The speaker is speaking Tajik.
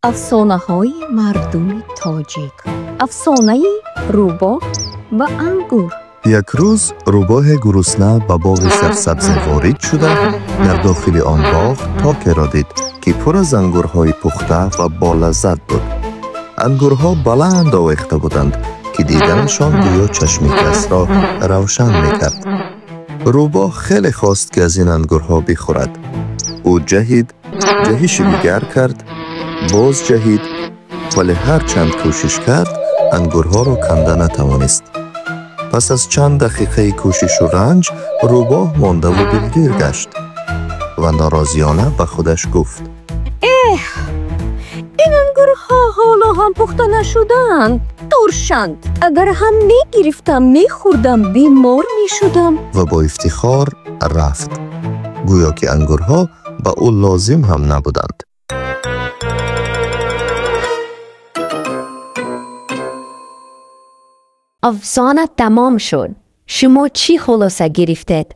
Афсонаҳои мардуми тоҷик. Афсонаи рӯбоҳ ва ангур. Як рӯз рӯбоҳе гурусна ба боғи сарсабзе ворид шуда, дар дохили он боғ токеро дид, ки пур аз ангурҳои пухта ва болаззат буд. Ангурҳо баланд овехта буданд, ки диданашон гӯё чашми касро равшан мекард. Рӯбоҳ хеле хост, ки аз ин ангурҳо бихӯрад. Ӯ ҷаҳид, ҷаҳиши дигар кард, боз ҷаҳид, вале ҳар чанд кӯшиш кард, ангурҳоро канда натавонист. Пас аз чанд дақиқаи кӯшишу ранҷ рӯбоҳ мондаву дилгир гашт ва норозиёна ба худаш гуфт: Эҳ, ин ангурҳо ҳоло ҳам пухта нашудаанд, туршанд. Агар ҳам мегирифтам, мехӯрдам, бемор мешудам. Ва бо ифтихор рафт, гӯё ки ангурҳо ба ӯ лозим ҳам набуданд. Афсона тамом шуд. Шумо чӣ хулоса гирифтед?